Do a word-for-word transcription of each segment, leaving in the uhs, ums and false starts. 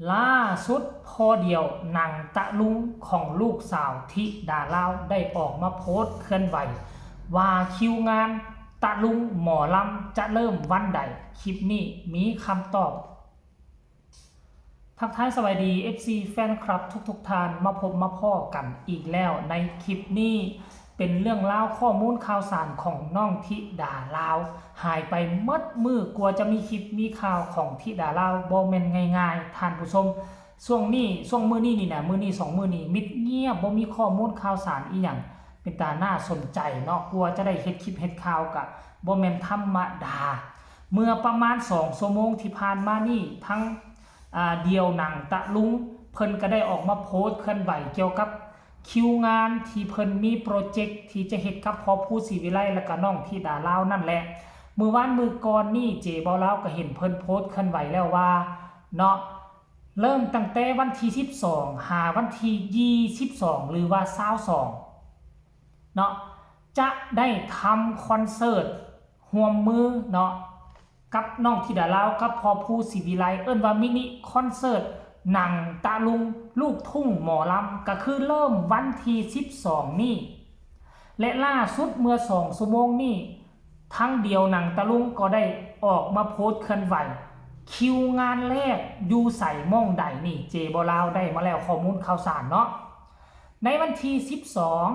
ล่าสุดพ่อเดี่ยวหนังตะลุงของลูกสาวธิดาลาวได้ออกมาโพสต์เคลื่อนไหว ว่าคิวงานตะลุงหมอลำจะเริ่มวันใด คลิปนี้มีคำตอบ ทักทายสวัสดี เอฟซี แฟนคลับทุกๆท่าน มาพบมาพ้อกันอีกแล้วในคลิปนี้ เป็นเรื่องราวข้อมูลข่าวสารของน้องธิดาลาว หายไปหมดมื้อกว่าจะมีคลิปมีข่าวของธิดาลาวบ่แม่นง่ายๆ ท่านผู้ชม ช่วงนี้ช่วงมื้อนี้นี่นะมื้อนี้สองมื้อนี้มิดเงียบบ่มีข้อมูลข่าวสารอีหยังเป็นตาน่าสนใจเนาะกว่าจะได้เฮ็ดคลิปเฮ็ดข่าวกะบ่แม่นธรรมดา เมื่อประมาณสองชั่วโมงที่ผ่านมานี่ทั้งอ่าเดี่ยวหนังตะลุงเพิ่นก็ได้ออกมาโพสต์เคลื่อนไหวเกี่ยวกับคิวงานที่เพิ่นมีโปรเจกต์ที่จะเฮ็ดกับพ่อภูศรีวิไลและก็น้องธิดาลาวนั่นแหละ มื้อวานมื้อก่อนนี่เจเบาลาวก็เห็นเพิ่นโพสต์เคลื่อนไหวแล้วว่าเนาะ เริ่มตั้งแต่วันที่สิบสองหาวันที่ยี่สิบสองหรือว่าซาวสองเนาะ จะได้ทำคอนเสิร์ตร่วมมือเนาะ กับน้องธิดาลาวกับพ่อภูศรีวิไล เอิ้นว่ามินิคอนเสิร์ตหนังตะลุงลูกทุ่งหมอลำ ก็คือเริ่มวันที่สิบสองนี่ และล่าสุดเมื่อสองชั่วโมงนี่ ทั้งเดี่ยวหนังตะลุงก็ได้ออกมาโพสต์เคลื่อนไหว คิวงานแรกอยู่ใสหม่องใดนี่ เจเบาลาวได้มาแล้วข้อมูลข่าวสารเนาะ ในวันที่สิบสอง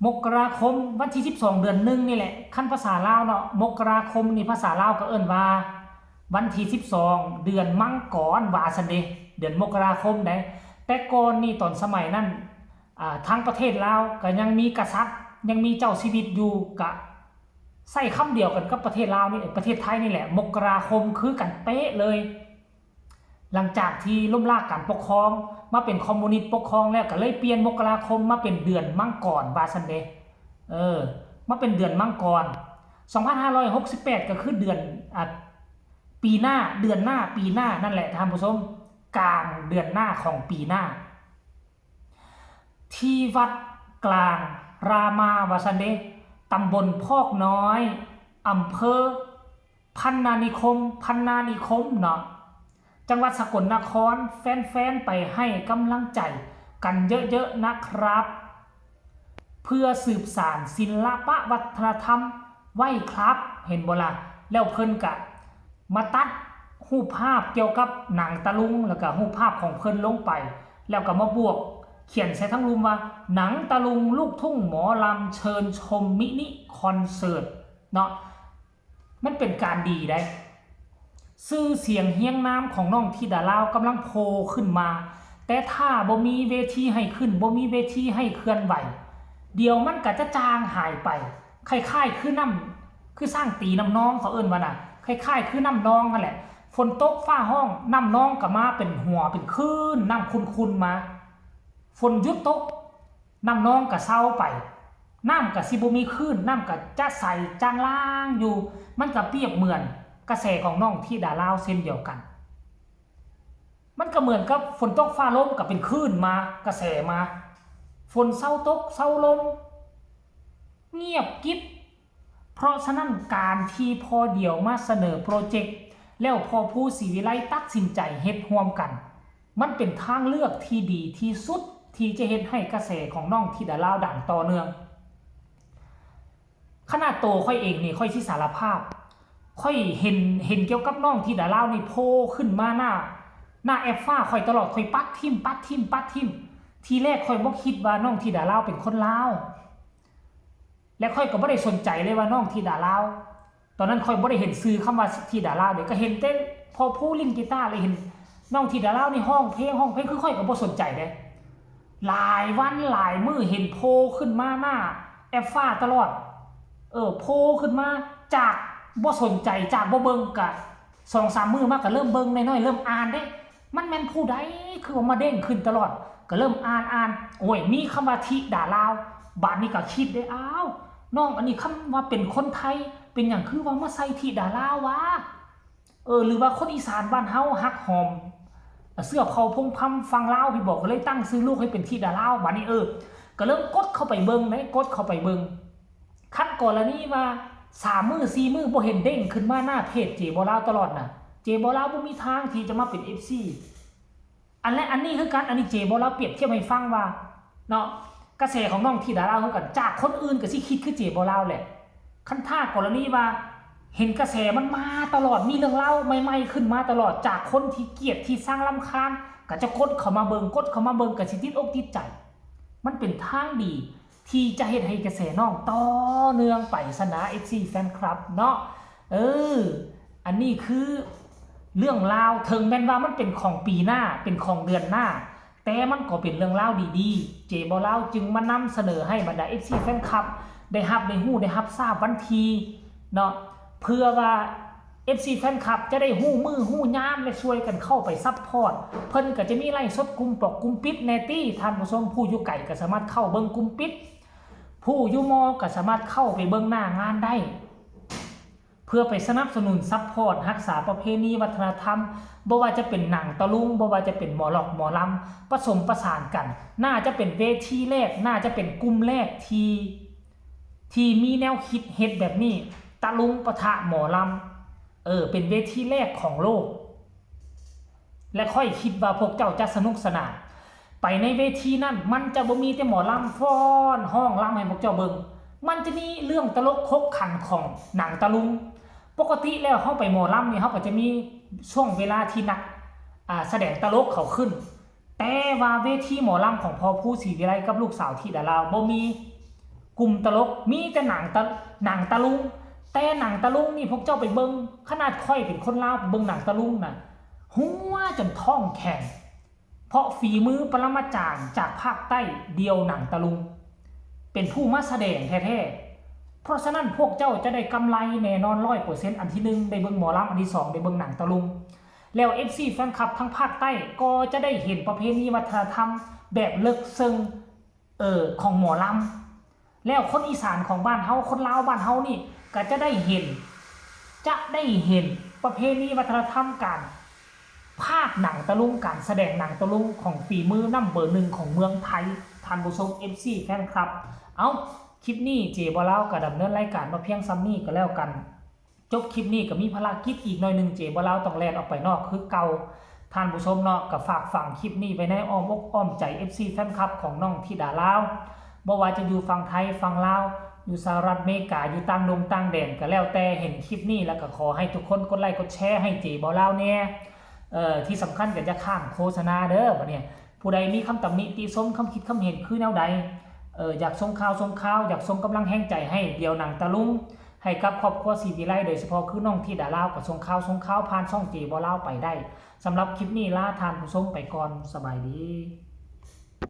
มกราคม วันที่สิบสอง เดือนหนึ่งนี่แหละ คันภาษาลาวเนาะ มกราคมนี่ภาษาลาวก็เอิ้นว่า วันที่สิบสอง เดือนมังกรว่าซั่นเด้ เดือนมกราคมใด แต่ก่อนนี่ตอนสมัยนั้นอ่า ทางประเทศลาวก็ยังมีกษัตริย์ ยังมีเจ้าชีวิตอยู่ ก็ใช้คำเดียวกันกับประเทศลาวนี่ ประเทศไทยนี่แหละ มกราคมคือกันเป๊ะเลย หลังจากที่ล้มล้างการปกครอง มาเป็นคอมมิวนิสต์ปกครองแล้ว ก็เลยเปลี่ยนมกราคมมาเป็นเดือนมังกรว่าซั่นเด้ เออ มาเป็นเดือนมังกร สองพันห้าร้อยหกสิบแปด ก็คือเดือน อ่ะ ปีหน้า เดือนหน้า ปีหน้านั่นแหละท่านผู้ชม กลางเดือนหน้าของปีหน้า ที่วัดกลางรามาว่าซั่นเด้ ตำบลพอกน้อย อำเภอพรรณานิคม พรรณานิคมเนาะ จังหวัดสกลนคร แฟนๆ ไปให้กำลังใจกันเยอะๆ นะครับ เพื่อสืบสานศิลปะวัฒนธรรมไว้ครับ เห็นบ่ล่ะ แล้วเพิ่นกะมาตัดรูปภาพเกี่ยวกับหนังตะลุง แล้วก็รูปภาพของเพิ่นลงไป แล้วก็มาบวกเขียนใส่ทั้งรูปว่า หนังตะลุงลูกทุ่งหมอลำเชิญชมมินิคอนเสิร์ตเนาะ มันเป็นการดีได้ ชื่อเสียงเฮียงนามของน้องธิดาลาวกำลังโผล่ขึ้นมา แต่ถ้าบ่มีเวทีให้ขึ้น บ่มีเวทีให้เคลื่อนไหว เดี๋ยวมันก็จะจางหายไป คล้ายๆ คือน้ำ คือช้างตีน้ำนองเขาเอิ้นว่าน่ะ คล้ายๆ คือน้ำนองนั่นแหละ ฝนตกฟ้าฮ้อง น้ำนองก็มาเป็นหัวเป็นคลื่น น้ำขุ่นๆ มา ฝนหยุดตก น้ำนองก็เซาไป น้ำก็สิบ่มีคลื่น น้ำก็จะใสจางลางอยู่ มันก็เปรียบเหมือนกระแสของน้องธิดาลาวเช่นเดียวกัน มันก็เหมือนกับฝนตกฟ้าลมก็เป็นคลื่นมา กระแสมา ฝนเซาตกเซาลม เงียบกริบ เพราะฉะนั้นการที่พ่อเดี่ยวมาเสนอโปรเจกต์ แล้วพ่อภูศรีวิไลตัดสินใจเฮ็ดร่วมกัน มันเป็นทางเลือกที่ดีที่สุดที่จะเฮ็ดให้กระแสของน้องธิดาลาวดังต่อเนื่อง ขนาดโตข้อยเองนี่ข้อยสิสารภาพ ข้อยเห็น เห็นเกี่ยวกับน้องธิดาลาวนี่โผล่ขึ้นมาหน้า หน้าแอปฟ้าข้อยตลอด ข้อยปัดถิ่ม ปัดถิ่ม ปัดถิ่ม ทีแรกข้อยบ่คิดว่าน้องธิดาลาวเป็นคนลาว และข้อยก็บ่ได้สนใจเลยว่าน้องธิดาลาว ตอนนั้นข้อยบ่ได้เห็นชื่อคำว่าธิดาลาวเด้ ก็เห็นแต่พ่อภูเล่นกีตาร์ เลยเห็นน้องธิดาลาวนี่ร้องเพลง ร้องเพลง คือข้อยก็บ่สนใจเด้ หลายวันหลายมื้อเห็นโผล่ขึ้นมาหน้าแอปฟ้าตลอด เออ โผล่ขึ้นมาจากบ่สนใจ จากบ่เบิ่ง ก็สองสามมื้อมาก็เริ่มเบิ่งหน่อยๆ เริ่มอ่านเด้ มันแม่นผู้ใดคือว่ามาเด้งขึ้นตลอด ก็เริ่มอ่านอ่าน โอ้ย มีคำว่าธิดาลาว บาดนี้ก็คิดเด้ อ้าว น้องอันนี้คำว่าเป็นคนไทย เป็นหยังคือว่ามาใส่ธิดาลาววะ เออ หรือว่าคนอีสานบ้านเฮาฮักหอม เสื้อเผ่าพงษ์พำฝั่งลาวพี้บ่ ก็เลยตั้งชื่อลูกให้เป็นธิดาลาว บาดนี้ เออ ก็เริ่มกดเข้าไปเบิ่งเด้ กดเข้าไปเบิ่ง คันกรณีว่าสามมื้อสี่มื้อบ่เห็นเด้งขึ้นมาหน้าเพจเจเบาลาวตลอดน่ะ เจบ่าวลาวบ่มีทางที่จะมาเป็น เอฟซี อันและอันนี้คือกัน อันนี้เจบ่าวลาวเปรียบเทียบให้ฟังว่าเนาะ กระแสของน้องธิดาลาวคือกัน จากคนอื่นก็สิคิดคือเจบ่าวลาวแหละ คันถ้ากรณีว่าเห็นกระแสมันมาตลอด มีเรื่องราวใหม่ๆขึ้นมาตลอด จากคนที่เกลียดที่ซังรำคาญ ก็จะกดเข้ามาเบิ่ง กดเข้ามาเบิ่ง ก็สิติดอกติดใจ มันเป็นทางดีที่จะเฮ็ดให้กระแสน้องต่อเนื่องไปซะนะ เอฟซี แฟนคลับเนาะ เออ อันนี้คือเรื่องราว ถึงแม้นว่ามันเป็นของปีหน้า เป็นของเดือนหน้า แต่มันก็เป็นเรื่องราวดีๆ เจบ่าวลาวจึงมานำเสนอให้บรรดา เอฟซี แฟนคลับ ได้ฮับได้ฮู้ได้ฮับทราบวันที่เนาะ เพื่อว่า เอฟซี แฟนคลับ จะได้ฮู้มื้อฮู้ยามและช่วยกันเข้าไปซัพพอร์ต เพิ่นก็จะมีไลฟ์สดกลุ่มปอกกลุ่มปิดแน่ตี้ ท่านผู้ชม ผู้อยู่ไกลก็สามารถเข้าเบิ่งกลุ่มปิด ผู้อยู่มอก็สามารถเข้าไปเบิ่งหน้างานได้ เพื่อไปสนับสนุนซัพพอร์ตรักษาประเพณีวัฒนธรรม บ่ว่าจะเป็นหนังตะลุง บ่ว่าจะเป็นหมอลอกหมอลำ ผสมประสานกัน น่าจะเป็นเวทีแรก น่าจะเป็นกลุ่มแรกที่ ที่มีแนวคิดเฮ็ดแบบนี้ ตะลุงปะทะหมอลำ เออ เป็นเวทีแรกของโลก และข้อยคิดว่าพวกเจ้าจะสนุกสนาน ไปในเวทีนั้นมันจะบ่มีแต่หมอลำฟ้อนฮ้องลำให้พวกเจ้าเบิ่ง มันจะมีเรื่องตลกขบขันของหนังตะลุง ปกติแล้วเฮาไปหมอลำนี่เฮาก็จะมีช่วงเวลาที่นัก อ่า แสดงตลกเขาขึ้น แต่ว่าเวทีหมอลำของพ่อภูศรีวิไลกับลูกสาวธิดาลาวบ่มีกลุ่มตลก มีแต่หนังตะ หนังตะลุง แต่หนังตะลุงนี่พวกเจ้าไปเบิ่ง ขนาดข้อยเป็นคนลาวไปเบิ่งหนังตะลุงน่ะ หัวจนท้องแข็ง เพราะฝีมือปรมาจารย์จากภาคใต้เดี่ยวหนังตะลุง เป็นผู้มาแสดงแท้ๆ เพราะฉะนั้นพวกเจ้าจะได้กำไรแน่นอนร้อยเปอร์เซ็นต์ อันที่หนึ่งได้เบิ่งหมอลำ อันที่สองได้เบิ่งหนังตะลุง แล้ว เอฟซี แฟนคลับทั้งภาคใต้ก็จะได้เห็นประเพณีวัฒนธรรมแบบลึกซึ้ง เออ ของหมอลำ แล้วคนอีสานของบ้านเฮา คนลาวบ้านเฮานี่ก็จะได้เห็น จะได้เห็นประเพณีวัฒนธรรมการพากย์หนังตะลุง การแสดงหนังตะลุงของฝีมือนัมเบอร์หนึ่งของเมืองไทย ท่านผู้ชม เอฟซี แฟนคลับ เอ้า คลิปนี้เจบ่าวลาวก็ดำเนินรายการมาเพียงส่ำนี้ก็แล้วกัน จบคลิปนี้ก็มีภารกิจอีกหน่อยหนึ่ง เจบ่าวลาวต้องแล่นออกไปนอกคือเก่า ท่านผู้ชมเนาะ ก็ฝากฝังคลิปนี้ไว้ในอ้อมอกอ้อมใจ เอฟซี แฟนคลับของน้องธิดาลาว บ่ว่าจะอยู่ฝั่งไทย ฝั่งลาว อยู่สหรัฐอเมริกา อยู่ต่างดงต่างแดนก็แล้วแต่ เห็นคลิปนี้แล้วก็ขอให้ทุกคนกดไลค์กดแชร์ให้เจบ่าวลาวแน่ เอ่อ ที่สำคัญก็อย่าข้ามโฆษณาเด้อ บัดนี้ ผู้ใดมีคำตำหนิติชม คำคิดคำเห็นคือแนวใด เอ่อ อยากส่งข่าวส่งข่าว อยากส่งกำลังแฮงใจให้เดี่ยวหนังตะลุง ให้กับครอบครัวศรีวิไล โดยเฉพาะคือน้องธิดาลาว ก็ส่งข่าวส่งข่าวผ่านช่องเจบ่าวลาวไปได้ สำหรับคลิปนี้ลาท่านผู้ชมไปก่อน สบายดี